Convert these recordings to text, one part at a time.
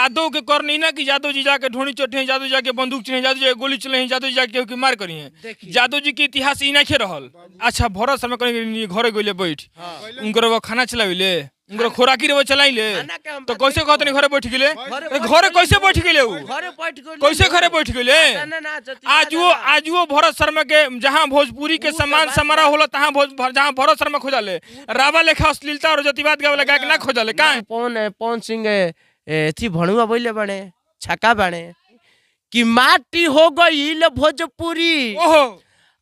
यादव के करनी ना कि यादव जी जाके ढोनी चोटे हैं, यादव जी जाके बंदूक चले, यादव जी जाके गोली चले, यादव जी जाके केहू के मार करी हैं। देखिए। यादव जी के इतिहास ई नइखे रहल। अच्छा, भरत शर्मा कहीं घरे गइले बैठ, उनकर वो खाना चलाविले, उनकर खोराकी रे वो चलाइले, खाना के हम तो कैसे कहतनी घरे बैठ गेले? घरे घरे कैसे बैठ गेले उ? घरे बैठ गइले। कैसे घरे बैठ गेले? ना, ना, जति आज वो, आज वो भरत शर्मा के जहाँ भोजपुरी के उ तो सम्मान बात समारोह होला, तहाँ भोज, जहाँ भरत शर्मा खोजाले, रावा लेखा अश्लीलता और जातिवाद गावे गायक ना खोजाले काहे? पवन, पवन सिंह एथी भणुआ बोले बने, छक्का बने कि माटी हो गईल भोजपुरी। ओहो।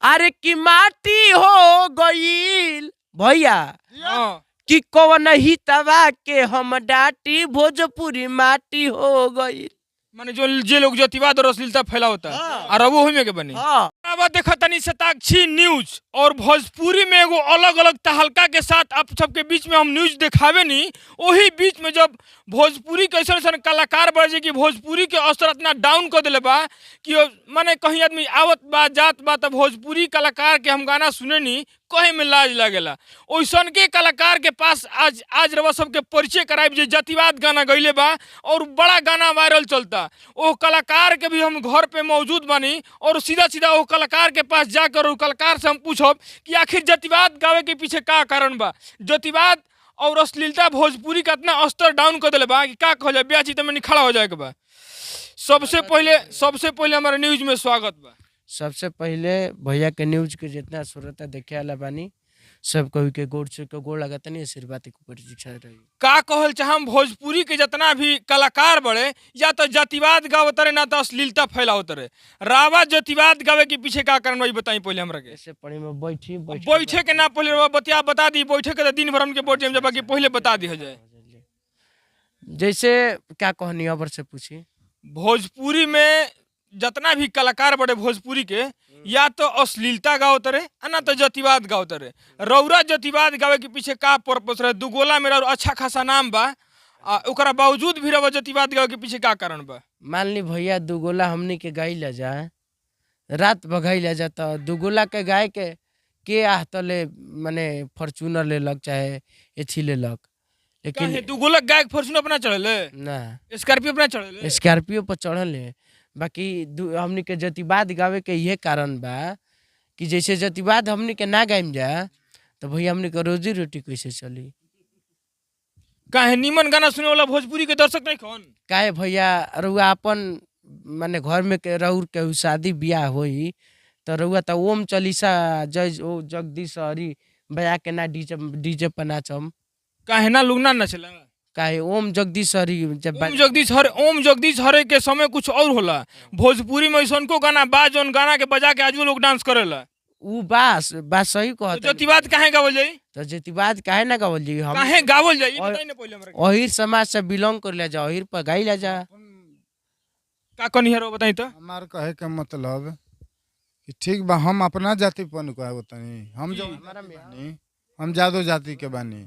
अरे कि माटी हो गईल भैया। हाँ। कि कौन ही तवा के हम डाटी, भोजपुरी माटी हो गईल। माने जो जे लोग जातिवाद और अश्लीलता फैलावता और वो होइमे के बनी। हाँ। अब देखा तनी शताक्षी न्यूज और भोजपुरी में एगो अलग अलग तहलका के साथ आप सबके बीच में हम न्यूज दिखावे नी। वही बीच में जब भोजपुरी के ऐसा ऐसा कलाकार बढ़ जाए कि भोजपुरी के स्तर इतना डाउन कर दिले बा कि माने कहीं आदमी आवत बा जात बा तो भोजपुरी कलाकार के हम गाना सुने नी कहे में लाज लागेला। ओइसन के कलाकार के पास आज, आज रवा सबके परिचय कराइब जे जातिवाद गाना गइले बा और बड़ा गाना वायरल चलता। ओ कलाकार के भी हम घर पे मौजूद बानी और सीधा सीधा ओ कलाकार के पास जाकर ओ कलाकार से हम पूछब कि आखिर जातिवाद गावे के पीछे का कारण बा, जातिवाद और अश्लीलता भोजपुरी का इतना स्तर डाउन कर दिले बा कि का कहल जाए, ब्याह चीज में खड़ा हो जाए के बा। सबसे पहले हमारे न्यूज में स्वागत बा। सबसे पहले भैया के न्यूज के जितना श्रोता देखे वाला बानी सब कोई के गोड़ से के गोड़ लगाता नहीं, आशीर्वाद के प्रतीक्षा रही। का कहल चाहम भोजपुरी के जितना भी कलाकार बड़े या तो जातिवाद गावत रहे ना तो अश्लीलता फैलावत रहे। रावा जातिवाद गावे के पीछे का कारण बा बताई पहले हमरा के। ऐसे पढ़ी में बैठी, बैठ के बैठे के ना पहले रवा बतिया बता दी, बैठे के तो दिन भर हमके बैठ जाए, बाकी पहले बता दी हो जाए। जैसे क्या कहनी अबर से पूछी। भोजपुरी में जितना भी कलाकार बड़े भोजपुरी के या तो अश्लीलता गावत रहे आ ना तो जातिवाद गावत रहे। रौरा जातिवाद गावे के पीछे का पर्पस रहे? दुगोला मेरा और अच्छा खासा नाम बा आ ओकरा बावजूद भी रवा जातिवाद गावे के पीछे का कारण बा? मान ली भैया दुगोला हमनी के गाई ला जा, रात भगाई ला जा, तो दुगोला के गाय के आह तले माने फॉर्चूनर लेलक चाहे एथी लेलक, लेकिन काहे दुगोला गायक फॉर्चूनर अपना चढ़ले ना, स्कॉर्पियो अपना चढ़ले, स्कॉर्पियो पर चढ़ल है। बाकी हमनी के जातिवाद गावे के इहे कारण बा कि जैसे जातिवाद हमनी के ना गाइम जा तो भैया हमनी के रोजी रोटी कैसे चली? काहे नीमन गाना सुने वाला भोजपुरी के दर्शक नहीं कौन? काहे भैया रउआ अपन माने घर में के रउर के शादी ब्याह होई तो रउआ तो ओम चालीसा जय ओ जगदीश हरि बजा के ना डीजे, डीजे पर नाचम। काहे ना लोग ना नचला? काहे ओम जगदीश हरि जब ओम जगदीश हरे, ओम जगदीश हरे के समय कुछ और होला। भोजपुरी में ऐसा को गाना बा जौन गाना के बजा के आजू लोग डांस करेला। उ बास बात सही कहत। तो जातिवाद काहे गावल जाई? तो जातिवाद काहे ना गावल जाई? हम काहे गावल जाई? ई बताई ना पहले हमरा के। अहिर समाज से बिलोंग कर ले जा, अहिर पर गाई ले जा। का कनी हरो बताई तो? हमार कहे के मतलब कि ठीक बा, हम अपना जाति पर कहबो तनी, हम जो बानी, हम जादो जाति के बानी,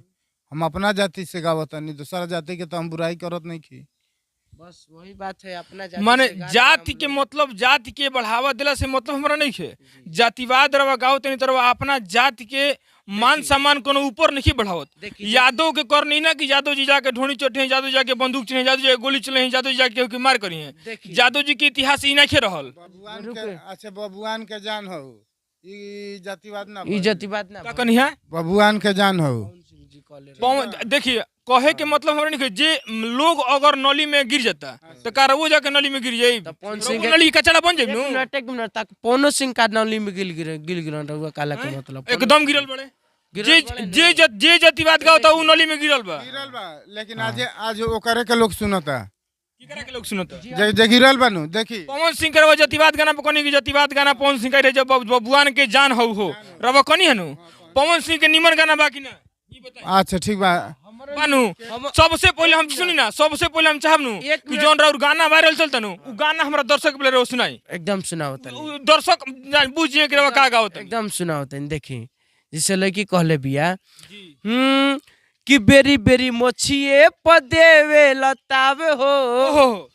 हम अपना जाति से गावतनी, दूसरा जाति के तो हम बुराई करत नहीं की। बस वही बात है, अपना जाति माने से गा जाति हम के लोग। मतलब जाति के बढ़ावा दिला से मतलब हमरा नहीं है। जातिवाद रवा गावत नहीं तरवा अपना जाति के मान सम्मान कोनो ऊपर नहीं बढ़ावत। देखिए, यादव के करनी ना कि यादव जी जाके ढोनी चोटे हैं, यादव जी जाके बंदूक चले, यादव जी जाके गोली चले, यादव जी जाके केहू के मार करी हैं। देखिए। यादव जी के इतिहास ई नहीं रहल। बबुआन के, अच्छा बबुआन के जान हो ई जातिवाद ना ई भइल। जातिवाद ना का भइल। कनी है? बबुआन के जान हो। पवन सिंह जी कहले रहे। पवन, देखिए कहे के मतलब हमरा नहीं जे लोग अगर नली में गिर जाता तो का रउआ जाके नली में गिर जाई? तो पवन रउआ सिंह के- नली कचरा बन जाई एक नु। मिनट, एक मिनट, तक पवन सिंह का नली में गिल गिर गिल गिरन रउआ काला के मतलब एकदम गिरल बड़े। गिरल जे बड़े जे जे जातिवाद गावता उ नली में गिरल बा। गिरल बा, लेकिन आज आज ओकरे के लोग सुनता। की करा के लोग सुनता? जे जे गिरल बा नु देखी। पवन सिंह के रवा जातिवाद गाना पर कनी कि जातिवाद गाना पवन सिंह के जब बबुआन के जान हौ हो रवा कनी हनु पवन सिंह के निमन गाना बाकी ना ई बताई। अच्छा ठीक बा। बानू सबसे पहले हम सुनी ना, सबसे पहले हम चाहब नु एक कि जौन राउर गाना वायरल चलता नु उ गाना हमरा दर्शक बोले रो सुनाई। एकदम सुनाओ तनी। उ दर्शक बुझिए कि रवा का गावत। एकदम सुनाओ तनी। देखी जैसे लड़की कहले बिया कि बेरी बेरी मोछिए पदेवे लतावे हो, ओहो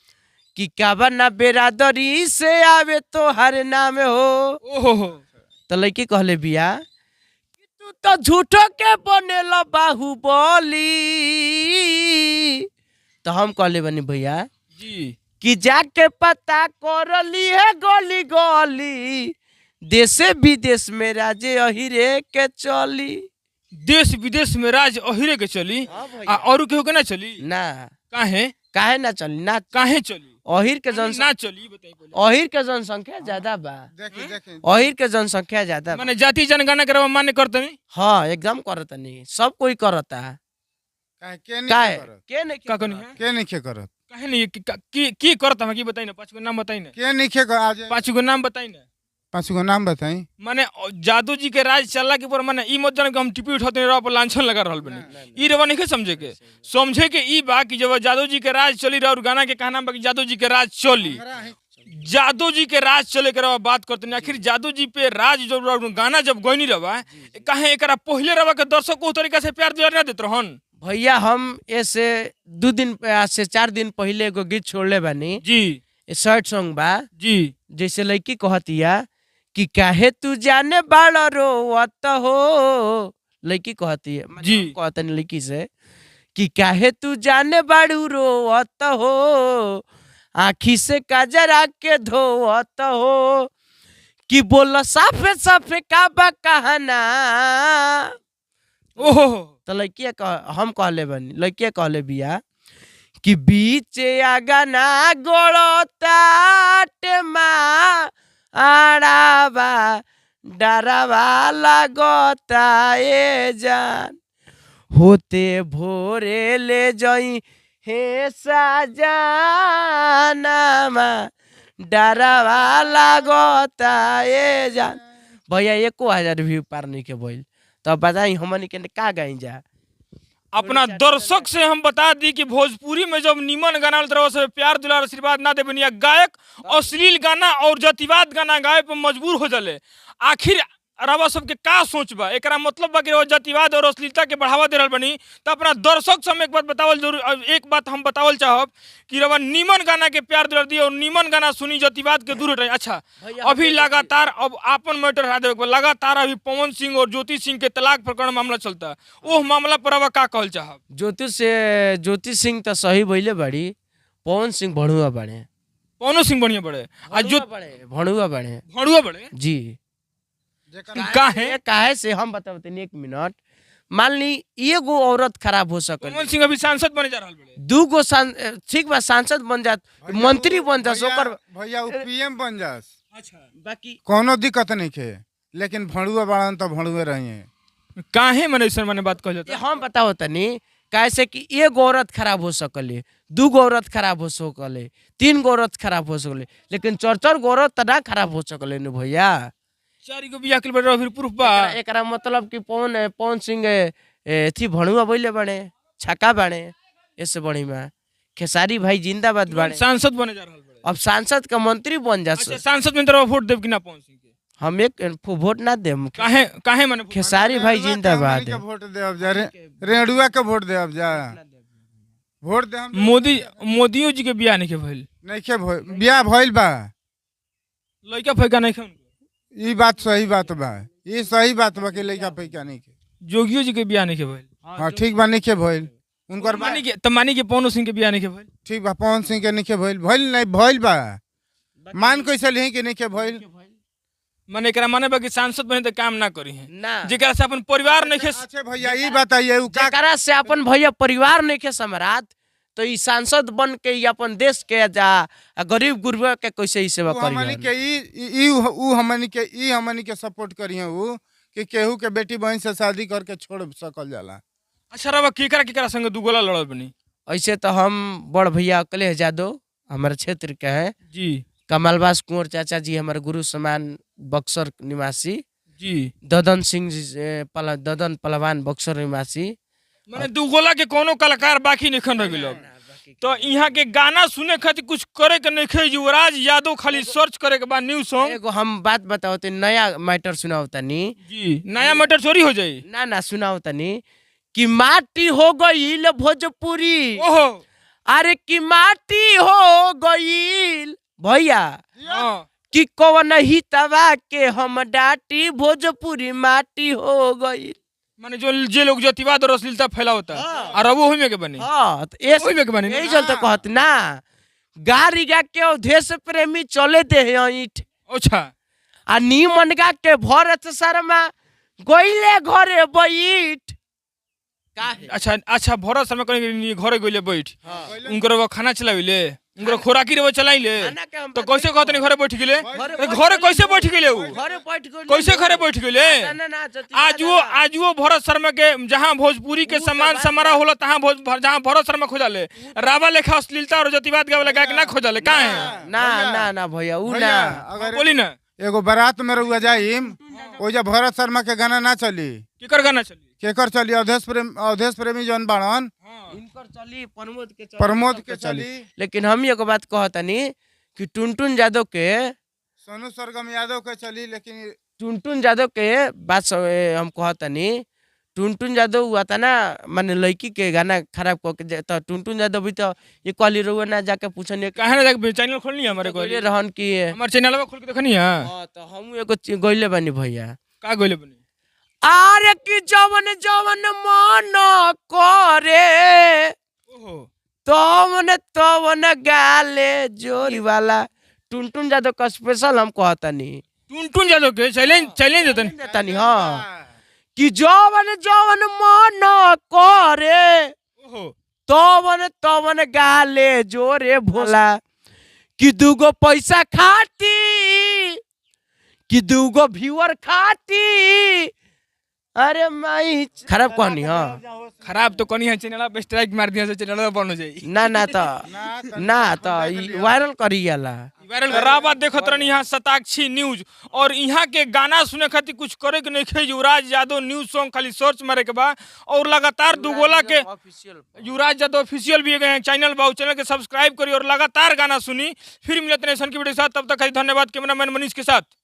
कि काबा ना बेरादरी से आवे तो हर नाम हो। ओहो तो लड़की कहले बिया कि तू तो झूठो के बनेला बाहुबली। तो हम कहले बनी भैया जी। कि जाके पता कर ली है गली गली, देश विदेश में राजे अहिरे के चली। देश विदेश में राज अहिरे के चली आ और केहू के ना चली? ना। काहे? काहे ना चली? ना काहे चली? अहिर के जन ना चली बताई पहले। अहिर के जनसंख्या ज्यादा बा। देखी देखी अहिर के जनसंख्या ज्यादा बा। माने जाति जनगणना करवा मान्य करतनी? हाँ एकदम करतनी, सब कोई करता। काहे के नहीं काहे करत? के नहीं का कहनी है? के नहीं के करत? काहे नहीं की करत हम की बताई ना, पांच गो नाम बताई ना। के नहीं के कर आज पांच गो नाम बताई ना। पांच गो नाम बताई। माने जादू जी के राज चलला के ऊपर माने ई मत जान के हम टिपी उठाते रह पर लांछन लगा रहल बनी, ई रवा नहीं समझे के, समझे के ई बा कि जब जादू जी के राज चली रहा और गाना के कहना बा कि जादू जी के राज चली, जादू जी के राज चले के रवा बात करते। आखिर जादू जी पे राज जब गाना जब गईनी रवा, काहे एकरा पहले रवा के दर्शक को तरीका से प्यार दुलार ना देत रहन? भैया हम ऐसे 2 दिन आज से 4 दिन पहले एगो गीत छोड़ले बानी जी, शर्ट सॉन्ग बा जी। जैसे लड़की कहतिया कि काहे तू जाने बाड़ रोवत हो, लड़की कहती है जी। कहतनी लड़की से कि काहे तू जाने बाड़ू रोवत हो, आँखी से काजरा के धोवत हो, कि बोल साफे साफे का बा कहना। ओहो तो लड़किया कह, हम कहले बनी, लड़किया कहले बिया कि बीच आगना गोड़ताटे माँ आड़ावा डरावा लगता ए जान, होते भोरे ले जई हे साजनामा डरावा लगता ए जान। भैया 1000 व्यू पार नहीं के भइल, तो बताई हमनी के का गाई जा। अपना दर्शक से हम बता दी कि भोजपुरी में जब नीमन गाना तरफ से प्यार दुलार आशीर्वाद ना देबनी या गायक अश्लील गाना और जातिवाद गाना गाए पर मजबूर हो जाले। आखिर रवा सबके का सोच बा? एकरा मतलब बा कि रवा जातिवाद और अश्लीलता के बढ़ावा दे रहल बनी। तो अपना दर्शक से हम एक बात बतावल जरूर, एक बात हम बतावल चाहब कि रवा नीमन गाना के प्यार दुलार दी और नीमन गाना सुनी, जातिवाद के दूर हटाई। अच्छा अभी लगातार अब आपन मैटर हटा देवे, लगातार अभी पवन सिंह और ज्योति सिंह के तलाक प्रकरण मामला चलता, ओह मामला पर रवा का कहल चाहब? ज्योति सिंह तो सही भइले बाड़ी, पवन सिंह भणुआ बाड़े। पवनो सिंह बढ़िया बड़े आ जो भणुआ बाड़े, भणुआ बड़े जी। काहे काहे से हम बतावते 1 मिनट। मान ली एगो औरत खराब हो सकल, पवन सिंह अभी सांसद बने जा रहल बड़े, दूगो ठीक बा सांसद बन जात, मंत्री बन जात, ओकर भैया उ पीएम बन जास। अच्छा बाकी कोनो दिक्कत नहीं खे, लेकिन भणुआ बाड़न तो भणुए रही। काहे मने ऐसन माने बात कहल जाता? हम बताओ तनी काहे से कि एगो औरत खराब हो सकले, दूगो औरत खराब हो सकले, 3 गो औरत खराब हो सकले, लेकिन 4-4 गो औरत त ना खराब हो सकले नु भैया। 4 गो बियाह के बड़े फिर प्रूफ बा। एकरा मतलब कि पवन सिंह एथी भणुआ बोले बने, छक्का बने, ऐसे बड़ी मां खेसारी भाई जिंदाबाद बने, सांसद बने जा रहल बड़े। अब सांसद का मंत्री बन जा। अच्छा सांसद में तरफ वोट देब कि ना पवन सिंह के? हम एक वोट ना देम। काहे काहे माने खेसारी भाई जिंदाबाद के वोट देब जा, रेणुआ के वोट देब जा, वोट दे हम। मोदी मोदियो जी के बियाह नहीं के भइल? नहीं के बियाह भइल बा, लइका फैका नहीं के। ई बात सही बात बा, ई सही बात बा कि लइका फैका नहीं के। जोगियो जी के बियाह नहीं के भइल? हां ठीक बा, नहीं के भइल उनकर। मानी के त मानी के पवन सिंह के बियाह नहीं के भइल? ठीक बा, पवन सिंह के नहीं के भइल, भइल नहीं भइल बा, मान कैसे लिही कि नहीं के भइल? माने एकरा माने बा कि सांसद बने त काम ना करी है ना, जेकरा से अपन परिवार नहीं के। अच्छा भैया ई बताइए उ का जेकरा से अपन भैया परिवार नहीं के समरात, तो ई सांसद बन के ई अपन देश के जा गरीब गुरबा के कैसे ई सेवा करी? हमनी के ई ई उ हमनी के ई हमनी के सपोर्ट करी उ कि केहू के बेटी बहन से शादी करके छोड़ सकल जाला। अच्छा रवा केकरा केकरा संग दुगोला लड़ल बनी? ऐसे तो हम बड़ भैया अखिलेश यादव हमारे क्षेत्र के हैं जी, कमलवास कुंवर चाचा जी हमारे गुरु समान बक्सर निवासी जी, ददन सिंह जी ददन पहलवान बक्सर निवासी। माने दुगोला के कोनो कलाकार बाकी नहीं खन रह गेल। तो यहाँ के गाना सुने खातिर कुछ करे के नहीं खे, युवराज यादव खाली सर्च करे के बाद न्यू सॉन्ग। एगो हम बात बताओ तो नया मैटर सुनाओ तनी जी। नया मैटर चोरी हो जाई? ना ना सुनाओ तनी कि माटी हो गई भोजपुरी। ओहो अरे कि माटी हो गई भैया कि कौन ही तवा के हम डाटी, भोजपुरी माटी हो गई। माने जो जे लोग जातिवाद और अश्लीलता फैलावता और अब ओही में के बनी। हां तो ओही में के बनी। यही चलते कहत ना गारी गा के अवधेश प्रेमी चले दे ईठ। अच्छा। आ नीमन गा के भरत शर्मा गइले घरे बैठ। काहे? अच्छा अच्छा, भरत शर्मा कहीं घरे गइले बैठ, उनकर वो खाना चलाविले, उनकर खोराकी रे वो चलाइले, खाना के हम तो कैसे कहत नहीं घरे बैठ गेले? घरे अरे घरे कैसे बैठ गेले उ? घरे बैठ गइले। कैसे घरे बैठ गेले? ना, ना, जति आज वो आज वो भरत शर्मा के जहाँ भोजपुरी के उ तो सम्मान बात समारोह होला, तहाँ भोज जहाँ भरत शर्मा खोजाले, रावा लेखा अश्लीलता और जातिवाद गावे गायक ना खोजाले काहे? ना ना ना भैया, उ भैया, ना। अगर बोली ना। एगो बारात में रहुआ जाइम, ओइजा भरत शर्मा के गाना ना चली। केकर गाना चली? केकर चली? अवधेश प्रेम, अवधेश प्रेमी जौन बाड़न। हाँ। इनकर चली, प्रमोद के चली, प्रमोद सबके के चली। लेकिन हम एगो बात कहतनी कि टुनटुन यादव के, सोनू सरगम यादव के चली, लेकिन टुनटुन यादव के बात सब, हम कहतनी टुनटुन यादव हुआ था ना, माने लड़की के गाना खराब कऽ के तो टुनटुन यादव भी तो ये कहली रहुआ ना जाके पूछनी। काहे ना जाके चैनल खोलनी है हमारे? गइले को रहन कि हमारे चैनलवा खोल के देखनी है। हाँ, तो हम एगो गइले बानी भैया। का गइले बनी? आरे कि जवन जवन मन करे ओहो। तवन तवन गाले जोरी वाला टुनटुन यादव का स्पेशल हम कहतनी। टुनटुन यादव के चैलेंज, चैलेंज देतनी। देतनी, हाँ, कि जवन जवन मन करे ओहो। तवन तवन गाले जोरे भोला, कि दूगो पैसा खाती, कि दूगो व्यूअर खाती। अरे माई खराब कहनी। हाँ। खराब तो कनी है, चैनल पे स्ट्राइक मार दिया से चैनल बंद हो जाई। ना ना, तो ना तो ई वायरल करी जाला। वायरल रावा देखत रहनी यहाँ शताक्षी न्यूज, और यहाँ के गाना सुने खातिर कुछ करे के नहीं खे, युवराज यादव न्यूज सॉन्ग खाली सर्च मारे के बा और लगातार दुगोला के ऑफिशियल युवराज यादव ऑफिशियल भी गए चैनल बा, चैनल के सब्सक्राइब करी और लगातार गाना सुनी। फिर मिलते हैं की वीडियो के साथ, तब तक खातिर धन्यवाद। कैमरामैन मनीष के साथ।